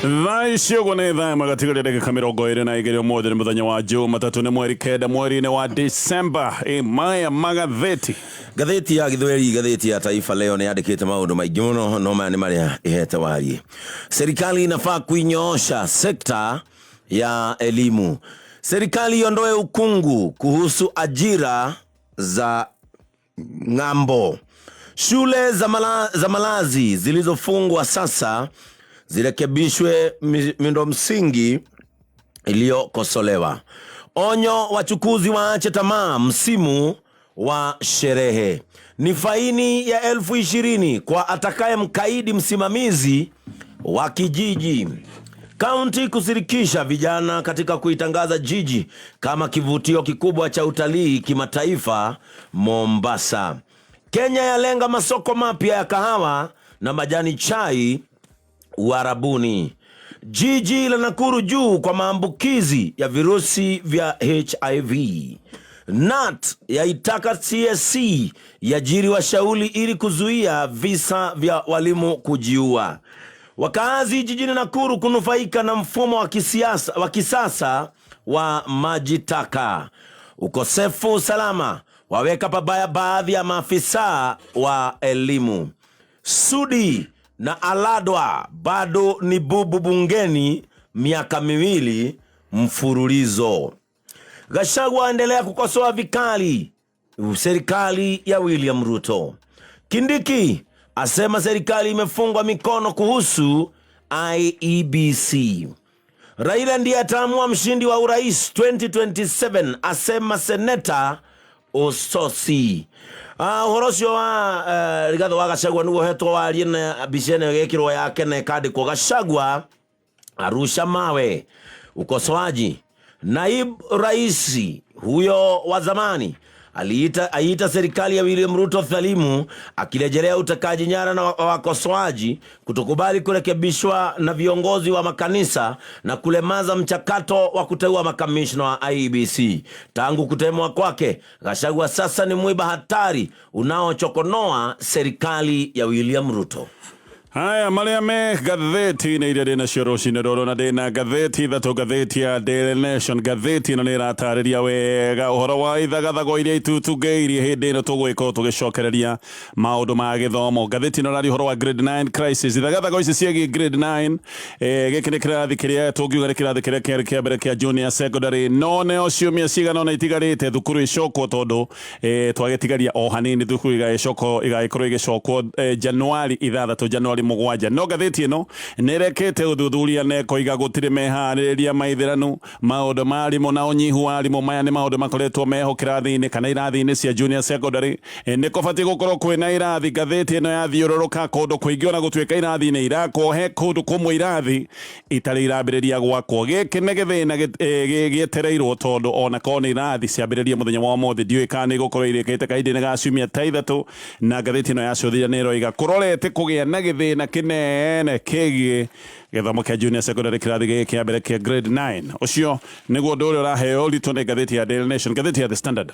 Thaa ici ũguo nĩ thaa ĩmwe gatigaria ndagĩka 22. Ũmũthĩ nĩ mũthenya wa Jumatatũ, nĩ mweri 9 mweri-inĩ wa Disemba. Ĩ maya magathĩti. Ngathĩti ya Gĩthweri, ngathĩti ya Taifa Leo nĩ yandĩkĩte maũndũ maingĩ mũno, no maya nĩ marĩa ĩhete wariĩ. Serikali inafaa kuinyoosha sekta ya elimu. Serikali iondoe ukungu kuhusu ajira za ng'ambo. Shule za malazi zilizofungwa sasa zirekebishwe miundo msingi iliyokosolewa. Onyo, wachukuzi waache tamaa msimu wa sherehe. Ni faini ya 20,000 kwa atakaye mkaidi msimamizi wa kijiji. Kaunti kushirikisha vijana katika kuitangaza jiji kama kivutio kikubwa cha utalii kimataifa Mombasa. Kenya yalenga masoko mapya ya kahawa na majani chai Uarabuni. Jiji la Nakuru juu kwa maambukizi ya virusi vya HIV. KNUT yaitaka TSC iajiri washauri ili kuzuia visa vya walimu kujiua. Wakazi jijini Nakuru kunufaika na mfumo wa kisasa wa maji taka. Ukosefu usalama waweka pabaya baadhi ya maafisa wa elimu. Sudi na Aladwa bado ni bubu bungeni miaka 2 mfululizo. Gachagua aendelea kukosoa vikali serikali ya William Ruto. Kindiki asema serikali imefungwa mikono kuhusu IEBC. Raila ndiye ataamua mshindi wa urais 2027, asema seneta Osotsi. Ũhoro ũcio wa Rigathĩ wa Gachagua nĩguo hetwo warie na mbica ĩno ĩgekĩrwo yake na ĩkandĩkwo Gachagua arusha mawe ukosoaji. Naibu rais huyo wa zamani aiita serikali ya William Ruto dhalimu, akirejelea utekaji nyara na wakosoaji kutokubali kurekebishwa na viongozi wa makanisa na kulemaza mchakato wa kuteua makamishna wa IEBC. Tangu kutemwa kwake, Gachagua sasa ni mwiba hatari unaochokonoa serikali ya William Ruto. Haya marĩa me ngathĩti-inĩ iria ndĩnacio rũcinĩ rũrũ, na ndĩna ngathĩti ithatũ. Ngathĩti ya Daily Nation, ngathĩti ĩno nĩ ĩratarĩria wega ũhoro wa ithagathago iria itutungĩirie hĩndĩ ĩno tũgũgĩkorwo tũgĩcokereria maũndũ ma gĩthomo. Ngathĩti ĩno ĩraria ũhoro wa grade 9 crisis, ithagathago ici ciĩgiĩ grade 9. Gĩkĩ nĩ kĩrathi kĩrĩa tũngiuga nĩ kĩrathi kĩrĩa kĩarĩ kĩa mbere kĩa junior secondary, no nĩo ciumia cigana ũna itigarĩte thukuru icokwo, tondũ twagĩtigaria o hanini thukuru igagĩcokwo, igagĩkorwo igĩcokwo Januari 6, Januari 7. No ngathĩti ĩno nĩ ĩrekĩte ũthuthuria na ĩkoiga gũtirĩ meharĩrĩria maithĩranu. Maũndũ ma arimũ na ũnyihu wa arimũ, maya nĩ maũndũ makoretwo meho kĩrathi-inĩ kana irathi-inĩ cia junior secondary. Nĩ kũbatiĩ gũkorwo kwĩna irathi. Ngathĩti ĩno yathiũrũrũka kũndũ kũingĩ, ona gũtuĩka irathi nĩ irakwo, he kũndũ kũmwe irathi itarĩ irambĩrĩria gwakwo. Gĩkĩ nĩ gĩthĩna gĩetereirwo, tondũ ona korwo nĩ irathi ciambĩrĩrie mũthenya wa ũmũthĩ, ndiũĩ kana nĩ igũkorwo irĩkĩte kahinda-inĩ ga ciumia ta 3. Na ngathĩti ĩno yacũthĩrĩria nĩ ĩroiga kũrorete kũgĩa na gĩthĩna kĩnene kĩgiĩ gĩthomo kĩa junior secondary, kĩrathi gĩkĩ kĩa mbere kĩa grade 9. Ũcio nĩguo ũndũ ũrĩa ũraheo ũritũ nĩ ngathĩti ya Daily Nation. Ngathĩti ya The Standard,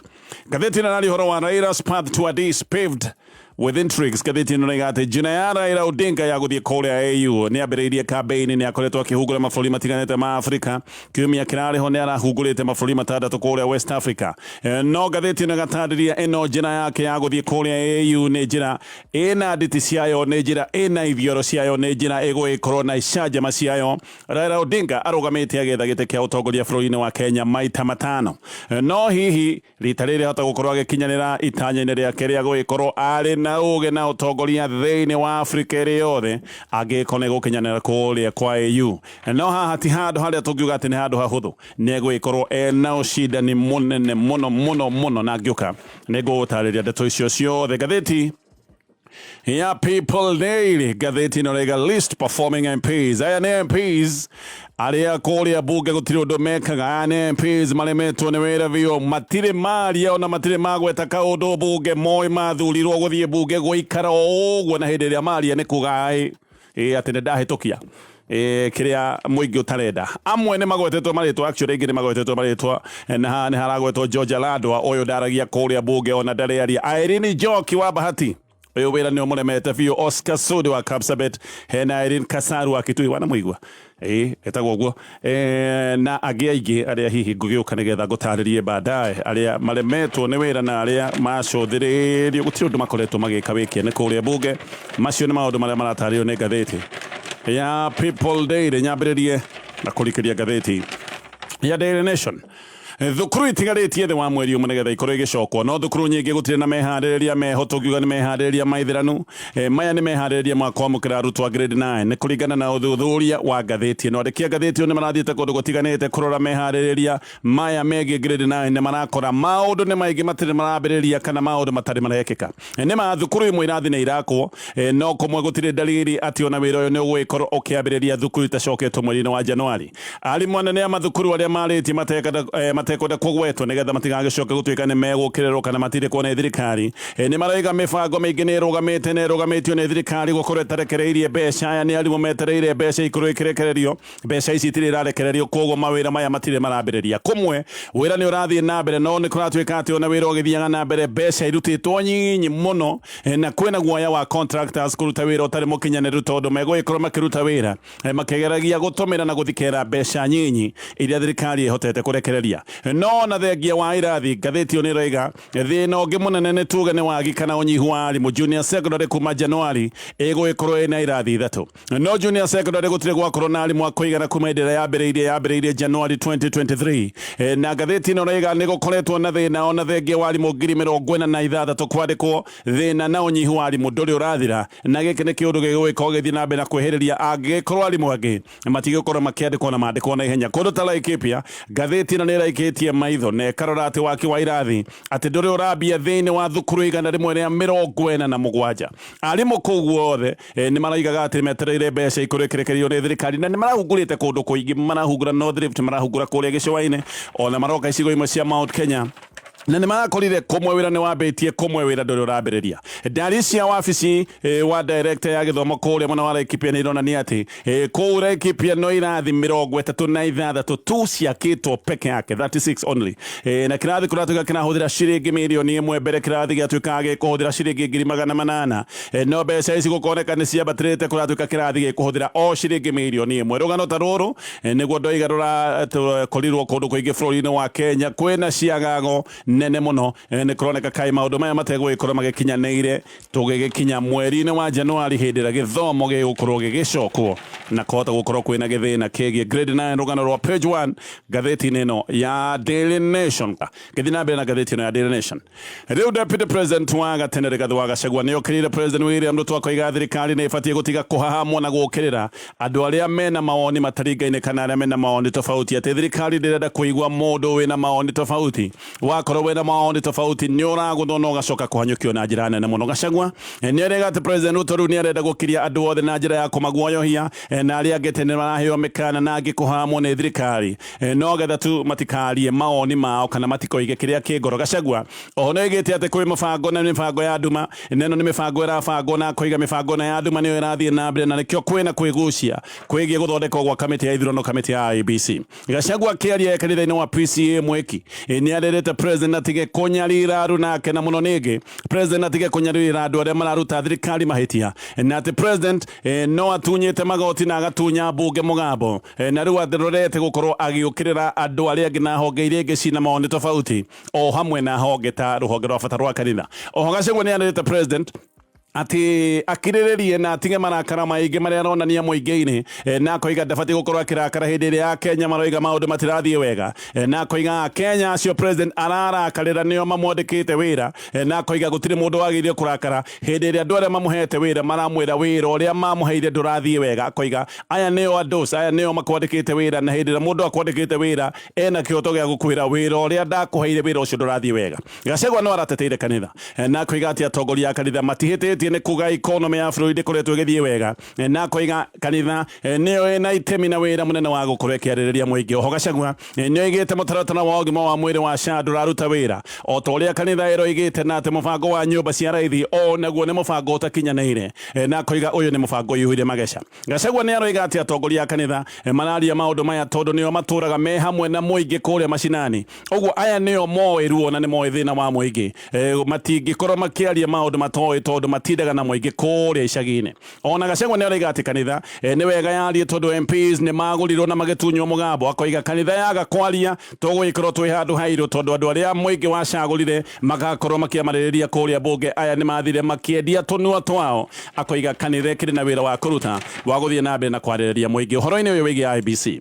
ngathĩti ĩno ĩraria ũhoro wa Raila's path to Addis paved with intrigues. Ngathĩti ĩno ĩroiga atĩ njĩra ya Raila Odinga ya gũthiĩ kũrĩa AU nĩ ambĩrĩirie campaign, nĩ akoretwo akĩhungũra mabũrũri matiganĩte ma Afrika. Kiumia kĩrarĩ ho nĩ arahungũrĩte mabũrũri matandatũ kũrĩa West Africa. No ngathĩti ĩno ĩgatarĩria ĩno njĩra yake ya gũthiĩ kũrĩa AU nĩ njĩra ĩna nditi ciayo, nĩ njĩra ĩna ithioro ciayo, nĩ njĩra ĩgũgĩkorwo na icanjama ciayo. Raila Odinga arũgamĩte agĩetha gĩtĩ kĩa ũtongoria bũrũri-inĩ wa Kenya maita matano. No hihi rita rĩrĩ ahota gũkorwo agĩkinyanĩra itanya-inĩ rĩake rĩa gũgĩkorwo arĩ na ũgĩ na ũtongoria thĩinĩ wa Afrika ĩrĩ yothe, angĩgĩkorwo nĩ gũkinyanĩra kũrĩa kwa AU? No haha ti handũ harĩa tũngiuga atĩ nĩ handũ hahũthũ, nĩ egũgĩkorwo ena ũcindani mũnene mũno mũno mũno, na ngĩũka nĩ ngũgũtarĩria ndeto icio ciothe. Ngathĩti ya People Daily, ngathĩti ĩno ĩraiga list performing MPs. Aya nĩ MPs arĩa kũrĩa bunge gũtirĩ ũndũ mekaga. Aya nĩ MPs maremetwo nĩ wĩra biũ, matirĩ maria ona matirĩ magweta kaũndũ bunge. Moĩ mathurirwo gũthiĩ bunge gũikara o ũguo, na hĩndĩ ĩrĩa maria nĩ kuga ĩ atĩ nĩ ndahĩtũkia kĩrĩa mũingĩ ũtarenda. Amwe nĩ magwetetwo marĩtwa, actually aingĩ nĩ magwetetwo marĩtwa, na haha nĩ haragwetwo George Aladwa, ũyũ ndaragia kũrĩa bunge ona ndarĩ aria. Irene Njoki wa Bahati. Ũyũ wĩra nĩ ũmũremete biũ. Oscar Sudi wa Kapsabet, hena Irene Kasaru wa Kitui, wanamũigua? Ĩĩ, etagwo ũguo. Na angĩ aingĩ arĩa hihi ngũgĩũka nĩgetha ngũtarĩrie baadaye, arĩa maremetwo nĩ wĩra na arĩa macũthĩrĩrio gũtirĩ ũndũ makoretwo magĩka wĩkĩa nĩ kũrĩa bunge. Macio nĩ maũndũ marĩa maratarĩrio nĩ ngathĩti ya People Daily. Nyambĩrĩrie na kũrikĩria ngathĩti ya Daily Nation. Thukuru itigarĩtie thĩ wa mweri ũmwe nĩgetha ikorwo igĩcokwo, no thukuru nyingĩ gũtirĩ na meharĩrĩria meho. Tũngiuga nĩ meharĩrĩria ma ithiranu. Maya nĩ meharĩrĩria ma kwamũkĩra arutwo a grade 9 nĩ kũringana na ũthuthuria wa ngathĩti ĩno. Andĩki a ngathĩti ĩyo nĩ marathiĩte kũndũ gũtiganĩte kũrora meharĩrĩria maya megiĩ grade 9 nĩ marakora maũndũ nĩ maingĩ matirĩ marambĩrĩria kana maũndũ matarĩ marekĩka. Nĩ ma thukuru imwe irathi nĩ irakwo, no kũmwe gũtirĩ dalili atĩ ona wĩra ũyũ nĩ ũgũgĩkorwo ũkĩambĩrĩria thukuru itacoketwo mweri-inĩ wa Januari. Arimũ anene a mathukuru arĩa marĩtie matekwenda kũgwetwo nĩgetha matigagĩcoke gũtuĩka nĩ megũkĩrĩrwo kana matindĩkwo nĩ thirikari, nĩ maroiga mĩbango mĩingĩ nĩ ĩrũgamĩte na ĩrũgamĩtio nĩ thirikari gũkorwo ĩtarekereirie mbeca. Aya nĩ arimũ metereire mbeca ikorwo ikĩrekererio, mbeca ici itirĩ irarekererio, koguo mawĩra maya matirĩ marambĩrĩria. Kũmwe wĩra nĩ ũrathiĩ na mbere, no nĩ kũratuĩka atĩ ona wĩra ũgĩthiaga na mbere mbeca irutĩtwo nyinyi mũno, na kwĩna guoya wa contractors kũruta wĩra ũtarĩ mũkinyanĩru tondũ megũgĩkorwo makĩruta wĩra makĩgeragia gũtũmĩra na gũthikera mbeca nyinyi iria thirikari ĩhotete kũrekereria. No ona thengia wa irathi, ngathĩti ĩyo nĩ ĩroiga thĩna ũngĩ mũnene nĩ tuge nĩ wagi kana ũnyihu wa arimũ. Junior Secondary kuma Januari ĩgũgĩkorwo ĩna irathi ithatũ, no Junior Secondary gũtirĩ gwakorwo na arimũ a kũigana kuma hĩndĩ ĩrĩa yambĩrĩirie Januari 2023. Na ngathĩti ĩno ĩroiga nĩ gũkoretwo na thĩna ona thengia wa arimũ 46,000 kwandĩkwo. Thĩna na ũnyihu wa arimũ ndũrĩ ũrathira, na gĩkĩ nĩ kĩũndũ gĩgũgĩkorwo gĩgĩthiĩ na mbere na kwĩhĩrĩria angĩgĩkorwo arimũ angĩ matigũkorwo makĩandĩkwo na mandĩkwo na ihenya. Kũndũ ta Laikipia, ngathĩti ĩno nĩ ĩraikĩtie maitho na ĩkarora atĩ waki wa irathi atĩ ndũrĩ ũrambia thĩinĩ wa thukuru 147. Arimũ kũu guothe nĩ maroigaga atĩ metereire mbeca ikorwo ikĩrekererio nĩ thirikari, na nĩ marahungurĩte kũndũ kũingĩ, marahungura North Rift, marahungura kũrĩa gĩcũa-inĩ, ona maroka icigo imwe cia Mount Kenya, na nĩ marakorire kũmwe wĩra nĩ wambĩtie, kũmwe wĩra ndũrĩ ũrambĩrĩria. Ndari cia wabici wa director ya gĩthomo kũrĩa mwena wa Laikipia nĩ ironania atĩ kũu Laikipia no irathi 36 tu ciakĩtwo peke yake, 36 only. Na kĩrathi kũratuĩka kĩrahũthĩra ciringi mirioni 1, mbere kĩrathi gĩatuĩkaga gĩkũhũthĩra ciringi 800,000. No mbeca ici gũkoneka nĩ ciambatĩrĩte, kũratuĩka kĩrathi gĩkũhũthĩra o ciringi mirioni 1. Rũgano ta rũrũ nĩguo ndoiga rũrakorirwo kũndũ kũingĩ bũrũri-inĩ wa Kenya, kwĩna ciagago nene mũno. Nĩ kũroneka kaĩ maũndũ maya mategũgĩkorwo magĩkinyanĩire tũgĩgĩkinya mweri-inĩ wa Januari hĩndĩ ĩrĩa gĩthomo gĩgũkorwo gĩgĩcokwo na kũhota gũkorwo kwĩna gĩthĩna kĩgiĩ grade 9. Rũgano rwa page 1 ngathĩti-inĩ ĩno ya Daily Nation. Ngĩthiĩ na mbere na ngathĩti ĩno ya Daily Nation rĩu, Deputy President wa gatene Rigathi wa Gachagua nĩ okĩrĩire President William Ruto akoiga thirikari nĩ ĩbatiĩ gũtiga kũhahamwo na gũũkĩrĩra andũ arĩa mena mawoni mataringaine kana arĩa mena mawoni tofauti, atĩ thirikari ndĩrenda kũigua mũndũ wĩna mawoni tofauti. Wakorwo wĩna mawoni tofauti nĩ ũragũthwo na ũgacoka kũhanyũkio na njĩra nene mũno. Gachagua nĩ arega atĩ President Ruto rĩu nĩ arenda gũkiria andũ othe na njĩra ya kũmaguoyohia, na arĩa angĩ atĩ nĩ maraheo mĩkana na angĩ kũhamwo nĩ thirikari no getha tu matikarie mawoni mao kana matikoige kĩrĩa kĩ ngoro. Gachagua oho nĩ oigĩte atĩ kwĩ mũbango na mĩbango ya nduma, na ĩno nĩ mĩbango ĩrabangwo, na akoiga mĩbango ĩno ya nduma nĩyo ĩrathiĩ na mbere na nĩkĩo kwĩna kwĩgucia kwĩgiĩ gũthondekwo gwa kamĩtĩ ya ithurano, kamĩtĩ ya IEBC. Gachagua akĩaria kanitha-inĩ wa PCEA Mweki nĩ arerete President atige kũnyarira aruna ake, na mũno nĩngĩ President atige kũnyarira andũ arĩa mararuta thirikari mahĩtia, na atĩ President no atunyĩte magoti na agatunya mbunge mũgambo, na rĩu arorete gũkorwo agĩũkĩrĩra andũ arĩa angĩ na honge iria ingĩ cina mawoni tofauti, o hamwe na honge ta rũhonge rwa bata rwa kanitha. Oho Gachagua nĩ arerete President atĩ akirĩrĩrie na atige marakara maingĩ marĩa aronania mũingĩ-inĩ, na akoiga ndabatiĩ gũkorwo akĩrakara hĩndĩ ĩrĩa Akenya maroiga maũndũ matirathiĩ wega, na akoiga Akenya acio President ararakarĩra nĩo mamwandĩkĩte wĩra, na akoiga gũtirĩ mũndũ wagĩrĩire kũrakara hĩndĩ ĩrĩa andũ arĩa mamũhete wĩra maramwĩra wĩra ũrĩa mamũheire ndũrathiĩ wega. Akoiga aya nĩo andũ, aya nĩo makwandĩkĩte wĩra, na hĩndĩ ĩrĩa mũndũ akwandĩkĩte wĩra ena kĩhoto gĩa gũkwĩra wĩra ũrĩa ndakũheire, wĩra ũcio ndũrathiĩ wega. Gachagua no arateteire kanitha na akoiga atĩ atongoria a kanitha matihĩtĩtie nĩ kuga economy ya bũrũri ndĩkoretwo ĩgĩthiĩ wega, na akoiga kanitha nĩyo ĩna itemi na wĩra mũnene wa gũkorwo ĩkĩarĩrĩria mũingĩ. Oho Gachagua nĩ oigĩte mũtaratara wa ũgima wa mwĩrĩ wa SHA ndũraruta wĩra o ta ũrĩa kanitha ĩroigĩte, na atĩ mũbango wa nyũmba cia raithi o naguo nĩ mũbango ũtakinyanĩire, na akoiga ũyũ nĩ mũbango ũiyũire mageca. Gachagua nĩ aroiga atĩ atongoria a kanitha mararia maũndũ maya tondũ nĩo matũraga me hamwe na mũingĩ kũrĩa macinani, ũguo aya nĩo moĩ ruo na nĩ moĩ thĩna wa mũingĩ, matingĩkorwo makĩaria maũndũ matoĩ tondũ matirĩ matindaga na mũingĩ kũrĩa icagi-inĩ. Ona Gachagua nĩ aroiga atĩ kanitha nĩ wega yarie tondũ MPs nĩ magũrirwo na magĩtunywo mũgambo. Akoiga kanitha yaga kwaria tũgũgĩkorwo twĩ handũ hairũ tondũ andũ arĩa mũingĩ wacagũrire magakorwo makĩamarĩrĩria kũrĩa mbunge aya nĩ mathire makĩendia tũnua twao. Akoiga kanitha ĩkĩrĩ na wĩra wa kũruta wa gũthiĩ na mbere na kwarĩrĩria mũingĩ ũhoro-inĩ ũyũ wĩgiĩ IEBC.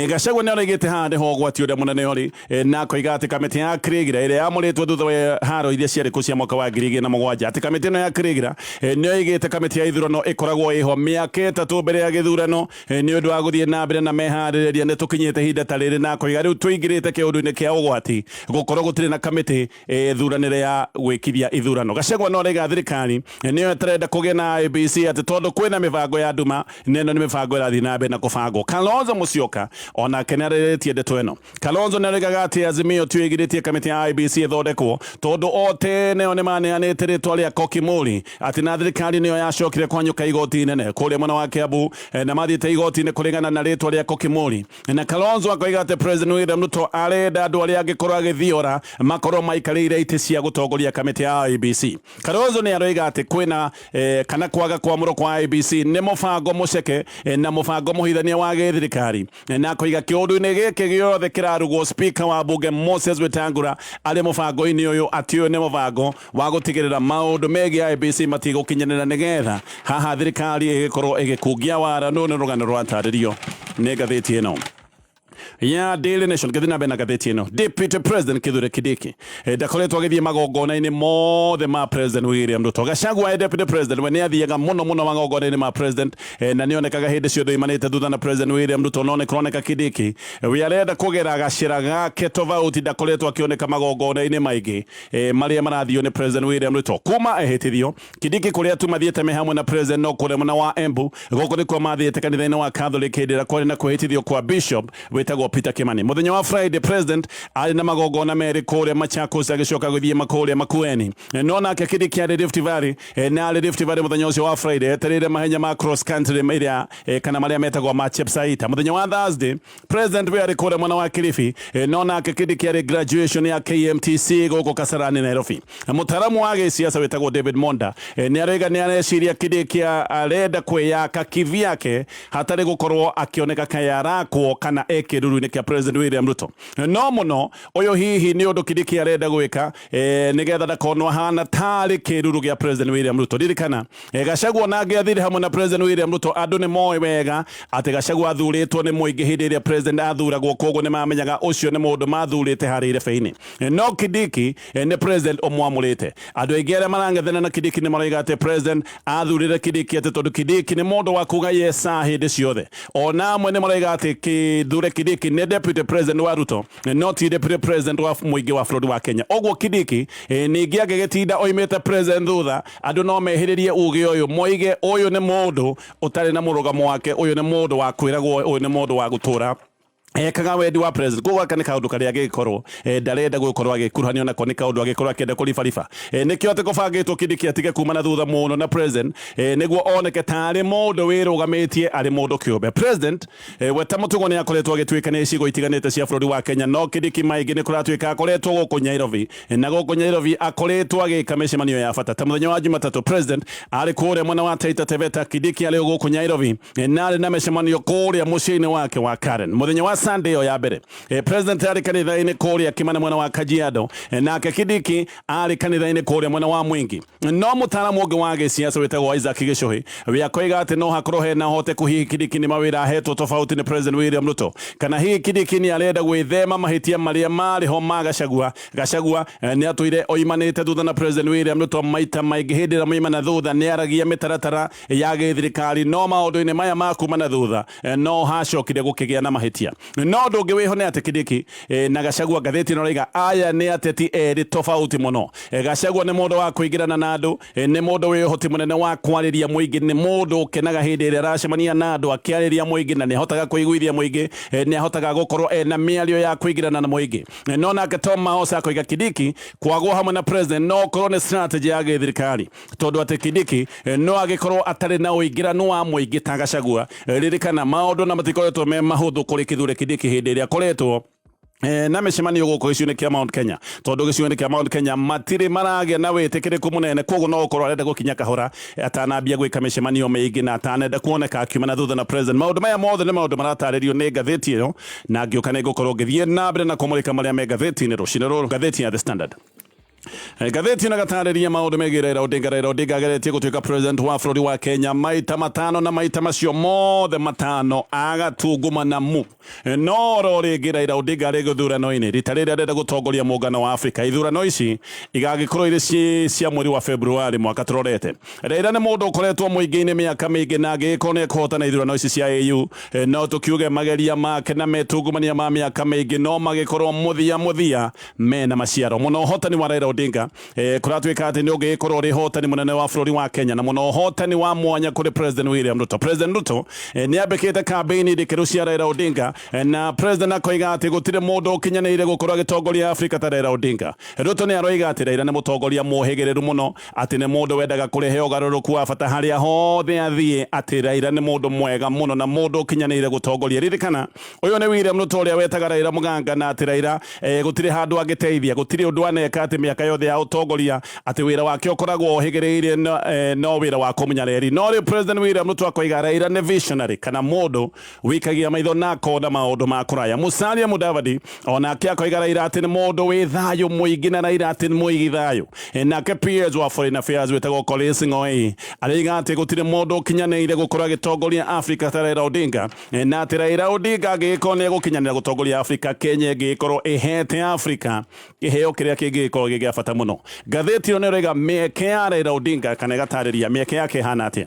Gachagua nĩ aroigĩte haha nĩho ũgwati ũrĩa mũnene ũrĩ, na akoiga atĩ kamĩtĩ ya Kriegler ĩrĩa yamũrĩtwo thutha wa haro iria ciarĩ kuo cia mwaka wa 2007, atĩ kamĩtĩ ĩno ya Kriegler nĩyo ĩigĩte kamĩtĩ ya ithurano ĩkoragwo ĩho mĩaka 3 mbere ya gĩthurano nĩ ũndũ wa gũthiĩ na mbere na meharĩrĩria. Nĩ tũkinyĩte ihinda ta rĩrĩ, na akoiga rĩu tũingĩrĩte kĩũndũ-inĩ kĩa ũgwati gũkorwo gũtirĩ na kamĩtĩ thuranĩre ya gwĩkithia ithurano. Gachagua no araiga thirikari nĩyo ĩtarenda kũgĩa na IEBC atĩ tondũ kwĩna mĩbango ya nduma, na ĩno nĩ mĩbango ĩrathiĩ na mbere na kũbangwo. Kalonzo Musyoka onake nĩ arĩrĩtie ndeto ĩno. Kalonzo nĩ araigaga atĩ Azimio tio ĩgirĩtie kamĩtĩ ya IEBC ĩthondekwo tondũ o tene o nĩ maneanĩte rĩtwa rĩa Koki Muri, atĩ na thirikari nĩyo yacokire kũhanyũka igoti inene kũrĩa mwena wa Kiambu, na mathiĩte igoti-inĩ kũringana na rĩtwa rĩa Koki Muri. Na Kalonzo akoiga atĩ President William Ruto arenda andũ arĩa angĩkorwo agĩthiora makorwo maikarĩire itĩ cia gũtongoria kamĩtĩ ya IEBC. Kalonzo nĩ aroiga atĩ kwĩna kana kwaga kwamũrwo kwa IEBC nĩ mũbango mũceke na mũbango mũhithania wa gĩthirikari, na akoiga kĩũndũ-inĩ gĩkĩ gĩothe kĩrarugwo Speaker wa bunge Moses Wetangula arĩ mũbango-inĩ ũyũ, atĩ ũyũ nĩ mũbango wa gũtigĩrĩra maũndũ megiĩ IEBC matigũkinyanĩra nĩgetha haha thirikari ĩgĩkorwo ĩgĩkungia wara. Nũ nĩ rũgano rwatarĩrio nĩ ngathĩti ĩno ya Daily Nation. Ngĩthiĩ na mbere na ngathĩti ĩno, Deputy President Kithure Kindiki ndakoretwo agĩthiĩ magongona-inĩ mothe ma President William Ruto. Gachagua e Deputy President we nĩ athiaga mũno mũno magongona-inĩ ma President, na nĩ onekaga hĩndĩ ciothe oimanĩte thutha na President William Ruto. No nĩ kũroneka Kindiki we arenda kũgera gacĩra gake tofauti, ndakoretwo akĩoneka magongona-inĩ maingĩ marĩa marathio nĩ President William Ruto kuma ehĩtithio. Kindiki kũrĩa tu mathiĩte me hamwe na President no kũrĩa mwena wa Embu. Gũkũ nĩkuo mathiĩte kanitha-inĩ wa Catholic hĩndĩ ĩrĩa kwarĩ na kwĩhĩtithio kwa Bishop wĩtagwo Peter Kimani. Mũthenya wa Friday President arĩ na magongona merĩ kũrĩa Machakos, agĩcoka gũthiĩ makũrĩa Makueni. No nake Kindiki arĩ Rift Valley, na arĩ Rift Valley mũthenya ũcio wa Friday etereire mahenya ma cross country ĩrĩa kana marĩa metagwo ma Chepsaita. Mũthenya wa Thursday President we arĩ kũrĩa mwena wa Kilifi, no nake Kindiki arĩ graduation ya KMTC gũkũ Kasarani Nairobi. Mũtaaramu wa gĩsiasa wĩtagwo David Monda nĩ aroiga nĩ areciria Kindiki arenda kwĩyaka kivyake hatarĩ gũkorwo akĩoneka kaĩ arakwo kana e kĩruru-inĩ kĩa President William Ruto. No mũno ũyũ hihi nĩ ũndũ Kindiki arenda gwĩka nĩgetha ndakonwo ahana tarĩ kĩruru gĩa President William Ruto. Ririkana Gachagua nake athire hamwe na President William Ruto. Andũ nĩ moĩ wega atĩ Gachagua athurĩtwo nĩ mũingĩ hĩndĩ ĩrĩa President athuragwo, koguo nĩ mamenyaga ũcio nĩ mũndũ mathurĩte harĩa irebe-inĩ. No Kindiki nĩ President ũmwamũrĩte. Andũ aingĩ arĩa marang'ethana na Kindiki nĩ maroiga atĩ President athurire Kindiki atĩ tondũ Kindiki nĩ mũndũ wa kuga yes sir hĩndĩ ciothe. Ona amwe nĩ maroiga atĩ Kithure Kindiki nĩ deputy president wa Ruto, no ti deputy president wa mũingĩ wa bũrũri wa Kenya. Ũguo Kindiki ningĩ angĩgĩtinda oimĩte president thutha, andũ no mehĩrĩrie uge ũyũ moige ũyũ nĩ mũndũ ũtarĩ na mũrũgamo wake, ũyũ nĩ mũndũ wa kwĩragwo, ũyũ nĩ mũndũ wa gũtũra ekaga wendi wa President. Koguo gaka nĩ kaũndũ karĩa angĩgĩkorwo ndarenda gũkorwo agĩkuruhanio nako, nĩ kaũndũ angĩkorwo akĩenda kũribariba. Nĩkĩo atĩ kũbangĩtwo Kindiki atige kuma na thutha mũno na President, nĩguo oneke tarĩ mũndũ wĩrũgamĩtie arĩ mũndũ kĩũmbe. President we ta mũtugo nĩ akoretwo agĩtuĩkania icigo itiganĩte cia bũrũri wa Kenya, no Kindiki maingĩ nĩ kũratuĩka akoretwo gũkũ Nairobi, na gũkũ Nairobi akoretwo agĩka mĩcemanio ya bata. Ta mũthenya wa Jumatatũ President arĩ kũrĩa mwena wa Taita Taveta, Kindiki arĩ gũkũ Nairobi na arĩ na mĩcemanio kũrĩa mũciĩ-inĩ wake wa Karen. Mũthenya wa Sunday ĩyo ya mbere President arĩ kanitha-inĩ kũrĩa Kimana mwena wa Kajiado, nake Kindiki arĩ kanitha-inĩ kũrĩa mwena wa Mwingi. No mũtaaramu ũngĩ wa gĩsiasa wĩtagwo Isaac Gĩcũhĩ we akoiga atĩ no hakorwo hena hoteku hihi Kindiki nĩ mawĩra ahetwo tofauti nĩ President William Ruto, kana hihi Kindiki nĩ arenda gwĩthema mahĩtia marĩa marĩ ho ma Gachagua. Gachagua nĩ atũire oimanĩte thutha na President William Ruto maita maingĩ. Hĩndĩ ĩrĩa moimana thutha nĩ aragia mĩtaratara ya gĩthirikari, no maũndũ-inĩ maya ma kuma na thutha no hacokire gũkĩgĩa na mahĩtia. No ũndũ ũngĩ wĩho nĩ atĩ Kindiki na Gachagua, ngathĩti ĩno ĩrauga aya nĩ ateti erĩ tofauti mũno. Gachagua nĩ mũndũ wa kũingĩrana na andũ, nĩ mũndũ wĩ ũhoti mũnene wa kwarĩria mũingĩ, nĩ mũndũ ũkenaga hĩndĩ ĩrĩa aracemania na andũ akĩarĩria mũingĩ, na nĩ ahotaga kũiguithia mũingĩ, nĩ ahotaga gũkorwo ena mĩario ya kũingĩrana na mũingĩ. No nake Tom Mahosa akoiga Kindiki kwagwo hamwe na President no korwo nĩ strategy ya gĩthirikari, tondũ atĩ Kindiki no agĩkorwo atarĩ na ũingĩranu wa mũingĩ ta Gachagua. Ririkana maũndũ na matikoretwo me mahũthũ kũrĩ Kithure Kindiki hĩndĩ ĩrĩa akoretwo Na mĩcemanio gũkũ gĩcigo-inĩ kĩa Mount Kenya, tondũ gĩcigo-inĩ kĩa Mount Kenya matirĩ maragĩa na wĩtĩkĩrĩku mũnene, koguo no gũkorwo arenda gũkinya kahora atanambia gwĩka mĩcemanio mĩingĩ na atanenda kuoneka akiuma na thutha na president. Maũndũ maya mothe nĩ maũndũ maratarĩrio nĩ ngathĩti ĩyo, na ngĩũka nĩ ngũkorwo ngĩthiĩ na mbere na kũmũrĩka marĩa me ngathĩti-inĩ rũcinĩ rũrũ. Ngathĩti ya The Standard. Ngathĩti ĩno ĩgatarĩria maũndũ megiĩ Raila Odinga. Raila Odinga ageretie gũtuĩka president wa bũrũri wa Kenya maita matano, na maita macio mothe matano agatungumana mu. No oro rĩngĩ Raila Odinga arĩ gĩthurano-inĩ rita rĩrĩ arenda gũtongoria mũngano wa Afrika. Ithurano ici igagĩkorwo irĩ cia mweri wa Februari mwaka tũrorete. Raila nĩ mũndũ ũkoretwo mũingĩ-inĩ mĩaka mĩingĩ, na angĩgĩkorwo nĩ ekũhotana ithurano ici cia AU, no tũkiuge mageria make na metungumania ma mĩaka mĩingĩ no magĩkorwo mũthia mũthia mena maciaro mũno. Ũhotani wa Raila Odinga kũratuĩka atĩ nĩ ũngĩgĩkorwo ũrĩ ũhotani mũnene wa bũrũri wa Kenya, na mũno ũhotani wa mwanya kũrĩ President William Ruto. President Ruto nĩ ambĩkĩte kambĩini ndikĩru cia Raila Odinga, na President akoiga atĩ gũtirĩ mũndũ ũkinyanĩire gũkorwo agĩtongoria Afrika ta Raila Odinga. Ruto nĩ aroiga atĩ Raila nĩ mũtongoria mũhĩgĩrĩru mũno, atĩ nĩ mũndũ wendaga kũrehe ũgarũrũku wa bata harĩa hothe athiĩ, atĩ Raila nĩ mũndũ mwega mũno na mũndũ ũkinyanĩire gũtongoria. Ririkana ũyũ nĩ William Ruto ũrĩa wetaga Raila mũganga, na atĩ Raila gũtirĩ handũ angĩteithia, gũtirĩ ũndũ aneka, atĩ mĩaka yothe ya ũtongoria atĩ wĩra wake ũkoragwo ũhĩgĩrĩire no wĩra wa kũmunya reri. No rĩu President William Ruto akoiga Raila nĩ visionary, kana mũndũ wikagia maitho na akona maũndũ ma kũraya. Musalia Mudavadi onake akoiga Raila atĩ nĩ mũndũ wĩ thayũ mũingĩ, na Raila atĩ nĩ mũigi thayũ. Nake PS wa Foreign Affairs wĩtagwo Collins Ng'oi aroiga atĩ gũtirĩ mũndũ ũkinyanĩire gũkorwo agĩtongoria Afrika ta Raila Odinga, na atĩ Raila Odinga angĩgĩkorwo nĩ egũkinyanĩra gũtongoria Afrika, Kenya ĩngĩgĩkorwo ĩhete Afrika kĩheo kĩrĩa kĩngĩgĩkorwo gĩ gĩa bata mũno. Ngathĩti ĩyo nĩ ĩroiga mĩeke ya Raila Odinga, kana ĩgatarĩria mĩeke yake ĩhana atĩa.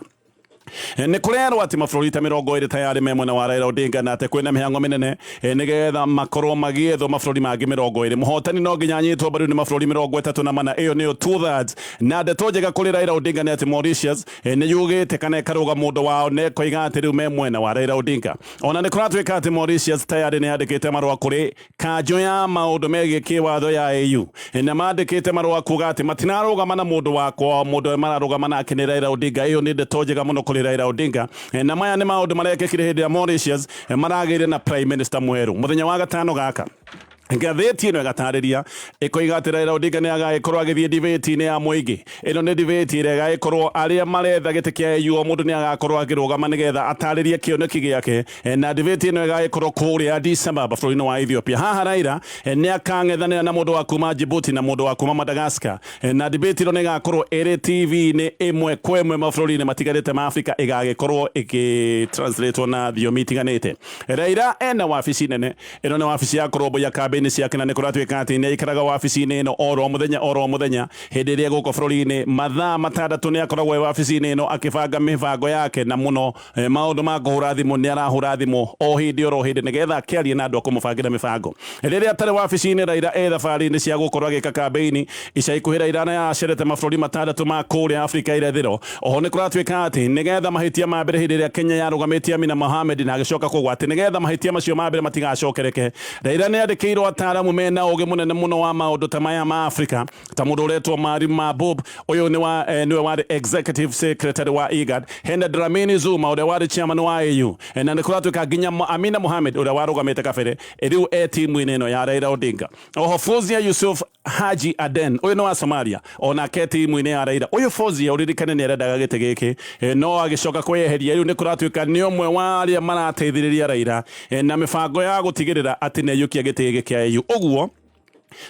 Nĩ kũrerwo atĩ mabũrũri ta 20 tayarĩ me mwena wa Raila Odinga, na atĩ kwĩna mĩhang'o mĩnene nĩgetha makorwo magĩethwo mabũrũri mangĩ 20. Mũhotani no nginya anyitwo mbaru nĩ mabũrũri 34, ĩyo nĩyo 2/3. Na ndeto njega kũrĩ Raila Odinga nĩ atĩ Mauritius nĩ yugĩte kana ĩkarũga mũndũ wao na ĩkoiga atĩ rĩu me mwena wa Raila Odinga. Ona nĩ kũratuĩka atĩ Mauritius tayarĩ nĩ yandĩkĩte marũa kũrĩ kanjũ ya maũndũ megiĩ kĩwatho ya AU, na mandĩkĩte marũa kuga atĩ matinarũgama na mũndũ wa kwao, mũndũ ũrĩa mararũgama nake nĩ Raila Odinga. Ĩyo nĩ ndeto njega mũno kũrĩ Raila Odinga. Na maya nĩ maũndũ marekĩkire hĩndĩ ya Mauritius maragĩire na Prime Minister mwerũ mũthenya wa gatano gaka. Ngathĩti ĩno ĩgatarĩria ĩkoiga atĩ Raila Odinga nĩ agagĩkorwo agĩthiĩ debate-inĩ ya mũingĩ. Ĩno nĩ debate ĩrĩa ĩgagĩkorwo arĩa maretha gĩtĩ kĩa AU, o mũndũ nĩ agakorwo akĩrũgama nĩgetha atarĩrie kĩoneki gĩake, na debate ĩno ĩgagĩkorwo kũrĩa Addis Ababa bũrũri-inĩ wa Ethiopia. Haha Raila nĩ akang'ethanĩra na mũndũ wa kuma Djibouti na mũndũ wa kuma Madagascar, na debate ĩno nĩ ĩgakorwo ĩrĩ TV-inĩ ĩmwe kwa ĩmwe mabũrũri-inĩ matiganĩte ma Afrika, ĩgagĩkorwo ĩgĩtranslatewo na thiomi itiganĩte. Raila ena wabici nene. Ĩno nĩ wabici ya kũrũmbũiya kambĩini ciake, na nĩ kũratuĩka atĩ nĩ aikaraga wabici-inĩ ĩno oro mũthenya oro mũthenya hĩndĩ ĩrĩa gũkũ bũrũri-inĩ. Mathaa 6 nĩ akoragwo e wabici-inĩ ĩno akĩbanga mĩbango yake, na mũno maũndũ ma kũhũra thimũ, nĩ arahũra thimũ o hĩndĩ oro hĩndĩ nĩgetha akĩarie na andũ a kũmũbangĩra mĩbango. Rĩrĩa atarĩ wabici-inĩ, Raila e thabarĩ-inĩ cia gũkorwo agĩka kambĩini. Ica ikuhĩ Raila nĩ acerete mabũrũri 6 ma kũrĩa Afrika irathĩro. Oho nĩ kũratuĩka atĩ nĩgetha mahĩtia ma mbere hĩndĩ ĩrĩa Kenya yarũgamĩtie Amina Mohamed na agĩcoka kũgwa, atĩ nĩgetha mahĩtia macio ma mbere matigacokereke, Raila nĩ andĩkĩirwo ataaramu mena ũgĩ mũnene mũno wa maũndũ ta maya ma Afrika, ta mũndũ ũretwo Maalim Mahboub. Ũyũ nĩwe warĩ executive secretary wa IGAD. Hena Dlamini Zuma ũrĩa warĩ chairman wa AU, na nĩ kũratuĩka nginya Amina Mohamed ũrĩa warũgamĩte kabere rĩu e timu-inĩ ĩno ya Raila Odinga. Oho Fozia Yusuf Haji Aden, ũyũ nĩ wa Somalia, onake timu-inĩ ya Raila. Ũyũ Fozia ũririkane nĩ arendaga gĩtĩ gĩkĩ, no agĩcoka kwĩyeheria. Rĩu nĩ kũratuĩka nĩ ũmwe wa arĩa marateithĩrĩria Raila na mĩbango ya gũtigĩrĩra atĩ nĩ aiyũkia gĩtĩ gĩkĩ kĩa AU. Ũguo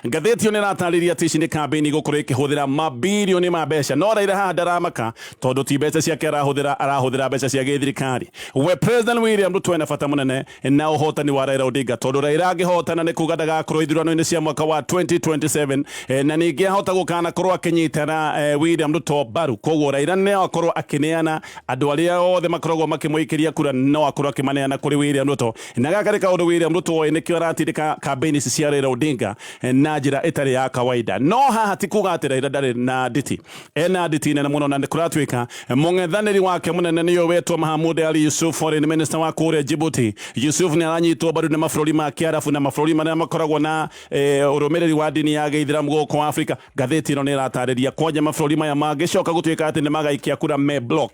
ngathĩti ĩyo nĩ ĩratarĩria atĩ ici nĩ kambĩini gũkorwo ĩkĩhũthĩra mabirioni ma mbeca, no Raila haha ndaramaka tondũ ti mbeca ciake arahũthĩra, arahũthĩra mbeca cia gĩthirikari. We President William Ruto ena bata mũnene na ũhotani wa Raila Odinga, tondũ Raila angĩhotana nĩ kuga ndagakorwo ithurano-inĩ cia mwaka wa 2027, na ningĩ ahota gũkanakorwo akĩnyitana William Ruto mbaru. Koguo Raila no akorwo akĩneana andũ arĩa othe makoragwo makĩmũikĩria kura, no akorwo akĩmaneana kũrĩ William Ruto. Na gaka nĩ kaũndũ William Ruto oĩ, nĩkĩo aratindĩka kambĩini ici cia Raila Odinga. Na njĩra ĩtarĩ ya kawaida. No haha ti kuga atĩ Raila ndarĩ na nditi, ena nditi nene mũno, na nĩ kũratuĩka mũng'ethanĩri wake mũnene nĩyo wetwo Mahamud Ali Yusuf, foreign minister wa kũrĩa Djibouti. Yusuf nĩ aranyitwo mbaru nĩ mabũrũri ma Kĩarabu na mabũrũri marĩa makoragwo na ũrũmĩrĩri wa ndini ya Gĩithĩramu gũkũ Afrika. Ngathĩti ĩno nĩ ĩratarĩria kwanja mabũrũri maya mangĩcoka gũtuĩka atĩ nĩ magaikia kura me block,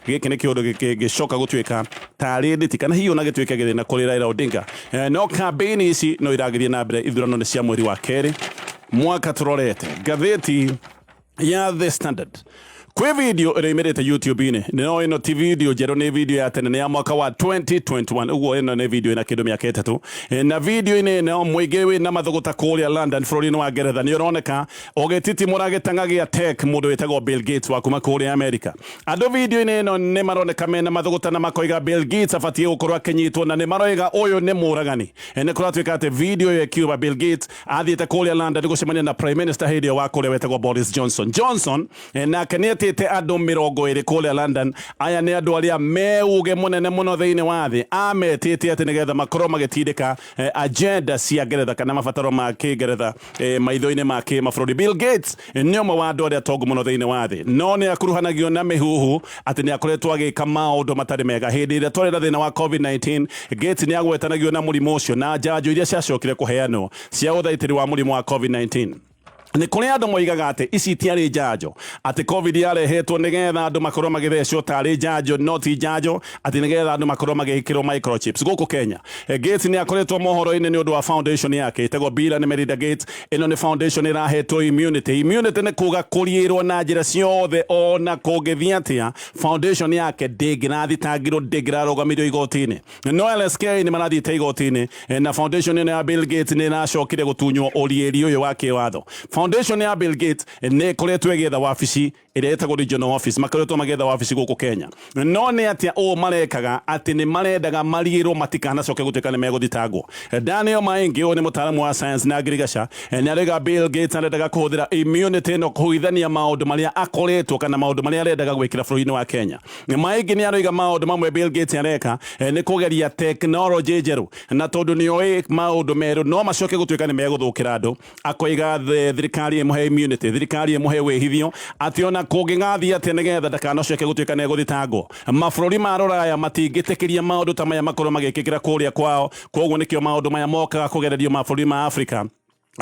gĩkĩ nĩ kĩũndũ gĩkĩngĩcoka gũtuĩka tarĩ nditi kana hihi ona gĩtuĩke gĩthĩna kũrĩ Raila Odinga. No campaign ici no iragĩthiĩ na mbere. Ithurano nĩ cia mweri wa kerĩ mwaka tũrorete. Ngathĩti ya The Standard, kwĩ video ĩrĩa YouTube-inĩ, no ĩno ti video njerũ, nĩ video ya tene, nĩ ya mwaka wa 2021. Ũguo ĩno nĩ video ĩna kĩndũ mĩaka 3. Na video-inĩ ĩno mũingĩ wĩna mathũgũta kũrĩa London bũrũri-inĩ wa Ngeretha nĩ ũroneka ũgĩtitimũra gĩtang'a gĩa tech mũndũ wĩtagwo Bill Gates wa kuma kũrĩa America. Andũ video-inĩ ĩno nĩ maroneka mena mathũgũta na makoiga Bill Gates abatiĩ gũkorwo akĩnyitwo, na nĩ maroiga ũyũ nĩ mũragani. Nĩ kũratuĩka atĩ video ĩyo ĩkiuga Bill Gates athiĩte kũrĩa London gũcemania na Prime Minister hĩndĩ ĩyo wa kũrĩa wetagwo Boris Johnson. Johnson nake nĩ etĩte andũ 20 kũrĩa London. Aya nĩ andũ arĩa me uge mũnene mũno thĩinĩ wa thĩ, ametĩte atĩ nĩgetha makorwo magĩtindĩka agenda cia Ngeretha kana mabataro ma kĩngeretha maitho-inĩ ma kĩmabũrũri. Bill Gates nĩ ũmwe wa andũ arĩa atongu mũno thĩinĩ wa thĩ, no nĩ akuruhanagio na mĩhuhu atĩ nĩ akoretwo agĩka maũndũ matarĩ mega. Hĩndĩ ĩrĩa twarĩ na thĩna wa COVID-19, Gates nĩ agwetanagio na mũrimũ ũcio na njanjo iria ciacokire kũheanwo cia ũthaitĩri wa mũrimũ wa COVID-19. Nĩ kũrĩ andũ moigaga atĩ ici itiarĩ njanjo, atĩ COVID yarehetwo nĩgetha andũ makorwo magĩthecwo tarĩ njanjo, no ti njanjo, atĩ nĩgetha andũ makorwo magĩkĩrwo microchips. Gũkũ Kenya, Gates nĩ akoretwo mohoro-inĩ nĩ ũndũ wa foundation yake ĩtagwo Bill and Melinda Gates. Ĩno nĩ foundation ĩrahetwo immunity. Immunity nĩ kuga kũriĩrwo na njĩra ciothe, ona kũngĩthiĩ atĩa foundation yake ndĩngĩrathitangirwo, ndĩngĩrarũgamirio igoti-inĩ. No LSK nĩ marathiĩte igoti-inĩ, na foundation ĩno ya Bill Gates nĩ ĩracokire gũtunywo ũriĩri ũyũ wa kĩwatho. Foundation ya Bill Gates nĩ ĩkoretwo ĩgĩetha wabici ĩrĩa ĩtagwo regional office, makoretwo magĩetha wabici gũkũ Kenya. No nĩ atĩa ũũ marekaga? Atĩ nĩ marendaga mariĩrwo matikanacoke gũtuĩka nĩ megũthitangwo. Daniel Maingi, ũyũ nĩ mũtaaramu wa science na ngirigaca, nĩ arauga Bill Gates arendaga kũhũthĩra immunity ĩno kũhithania maũndũ marĩa akoretwo kana maũndũ marĩa arendaga gwĩkĩra bũrũri-inĩ wa Kenya. Maingi nĩ aroiga maũndũ mamwe Bill Gates areka nĩ kũgeria tekinoronjĩ njerũ, na tondũ nĩ oĩ maũndũ merũ no macoke gũtuĩka nĩ megũthũkĩra andũ, akoiga thirikari ĩmũhe immunity, thirikari ĩmũhe wĩhithio, atĩ ona kũngĩgathiĩ atĩa nĩgetha ndakanacoke gũtuĩka nĩ egũthitangwo. Mabũrũri ma rũraya matingĩtĩkĩria maũndũ ta maya makorwo magĩkĩkĩra kũrĩa kwao, koguo nĩkĩo maũndũ maya mokaga kũgererio mabũrũri ma Afrika.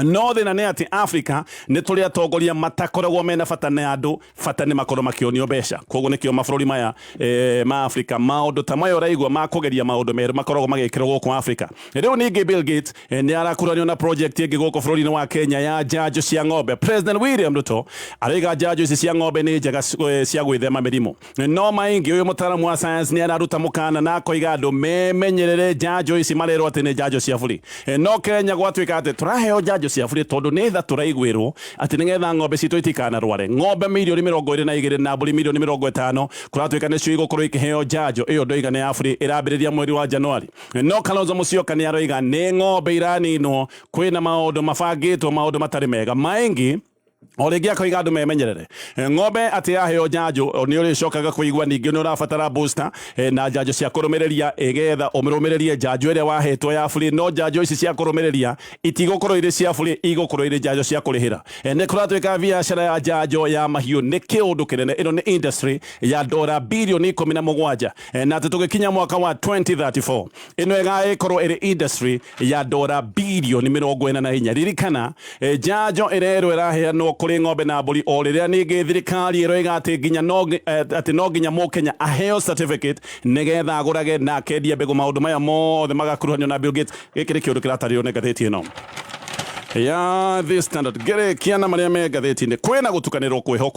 No thĩna nĩ atĩ Afrika nĩ tũrĩ atongoria matakoragwo mena bata na andũ, bata nĩ makorwo makĩonio mbeca. Koguo nĩkĩo mabũrũri maya ma Afrika maũndũ ta maya ũraigua ma kũgeria maũndũ merũ makoragwo magĩkĩrwo gũkũ Afrika. Rĩu ningĩ Bill Gates nĩ arakuranio na project ĩngĩ gũkũ bũrũri-inĩ wa Kenya ya njanjo cia ng'ombe. President William Ruto araiga njanjo ici cia ng'ombe nĩ njega cia gwĩthema mĩrimũ, no maingi ũyũ mũtaaramu wa science nĩ araruta mũkana na akoiga andũ memenyerere njanjo ici marerwo atĩ nĩ njanjo cia bũrĩ. No Kenya gwatuĩka atĩ tũraheo njanjo cia bũrĩ tondũ nĩ tha tũraiguĩrwo atĩ nĩgetha ng'ombe citũ itikanarware. Ng'ombe mirioni 22 na mbũri mirioni 50 kũratuĩka nĩcio igũkorwo ikĩheo njanjo ĩyo. Ndoiga nĩ ya bũrĩ, ĩrambĩrĩria mweri wa Januari. No Kalonzo Musyoka nĩ aroiga nĩ ng'ombe iraninwo, kwĩna maũndũ mabangĩtwo, maũndũ matarĩ mega maingi. O rĩngĩ akoiga andũ memenyerere. Ng'ombe atĩ yaheo njanjo nĩ ũrĩcokaga kũigua ningĩ nĩ ũrabatara booster na njanjo cia kũrũmĩrĩria, ĩgetha ũmĩrũmĩrĩrie njanjo ĩrĩa wahetwo ya bũrĩ. No njanjo ici cia kũrũmĩrĩria itigũkorwo irĩ cia bũrĩ, igũkorwo irĩ njanjo cia kũrĩhĩra. Nĩ kũratuĩka biacara ya njanjo ya mahiũ nĩ kĩũndũ kĩnene. Ĩno nĩ industry ya dora birioni 17, na atĩ tũgĩkinya mwaka wa 2034 ĩno ĩgagĩkorwo ĩrĩ industry ya dora birioni 44. Ririkana njanjo ĩrerwo ĩraheanwo kũrĩ ng'ombe na mbũri, o rĩrĩa ningĩ thirikari ĩroiga atĩ nginya no atĩ no nginya mũkenya aheo certificate nĩgetha agũrage na akendie mbegũ. Maũndũ maya mothe magakuruhanio na Bill Gates. Gĩkĩ nĩ kĩũndũ kĩratarĩrio nĩ ngathĩti ĩno ya The Standard. Ngĩrĩkia na marĩa me ngathĩti-inĩ, kwĩna gũtukanĩrwo kwĩho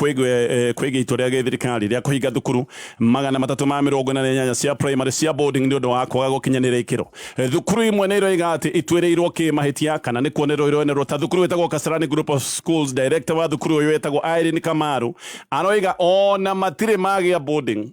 kwĩgiĩ itua rĩa gĩthirikari rĩa kũhinga thukuru 348 cia primary cia boarding nĩ ũndũ wa kwaga gũkinyanĩra ikĩro. Thukuru imwe nĩ iroiga atĩ ituĩrĩirwo kĩmahĩtia kana nĩ kuonerwo ironerwo, ta thukuru ĩtagwo Kasarani Group of Schools. Director wa thukuru ũyũ wĩtagwo Irene Kamaru aroiga ona matirĩ magĩa boarding,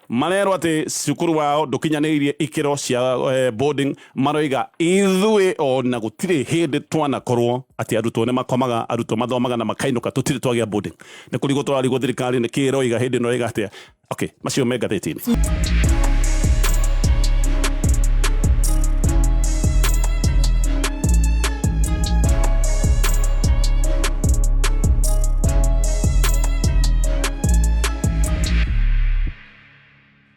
marerwo atĩ cukuru wao ndũkinyanĩirie ikĩro cia boarding. Maroiga ithuĩ ona gũtirĩ hĩndĩ twanakorwo atĩ arutwo nĩ makomaga, arutwo mathomaga na makainũka, tũtirĩ twagĩa boarding. Nĩ kũrigwo tũrarigwo thirikari nĩ kĩ ĩroiga hĩndĩ ĩno ĩroiga atĩa. Okay, macio me ngathĩti-inĩ.